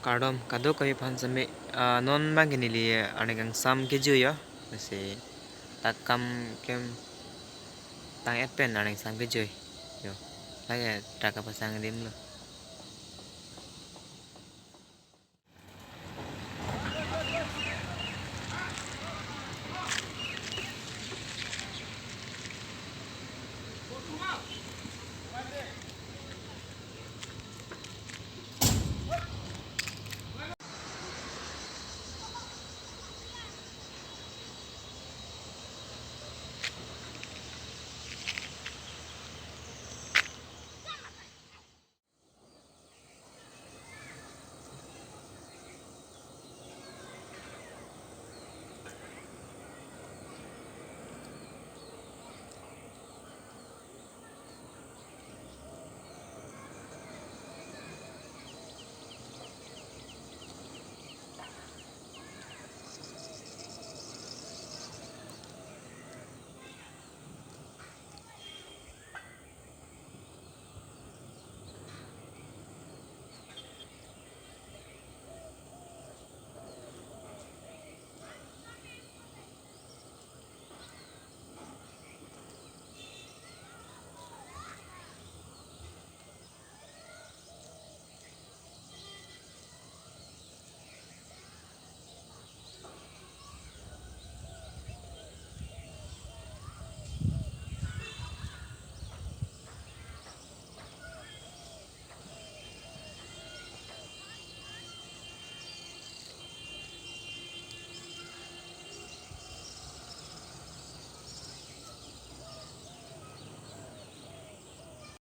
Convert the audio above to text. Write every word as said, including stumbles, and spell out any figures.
Kardom kadokave aphan seme, ah, non abang ke neli arni kangsam kejui yo. Lasi ta kam kem tang-et pen arni kangsam kejui yo. Lake truck kapasang adim lo.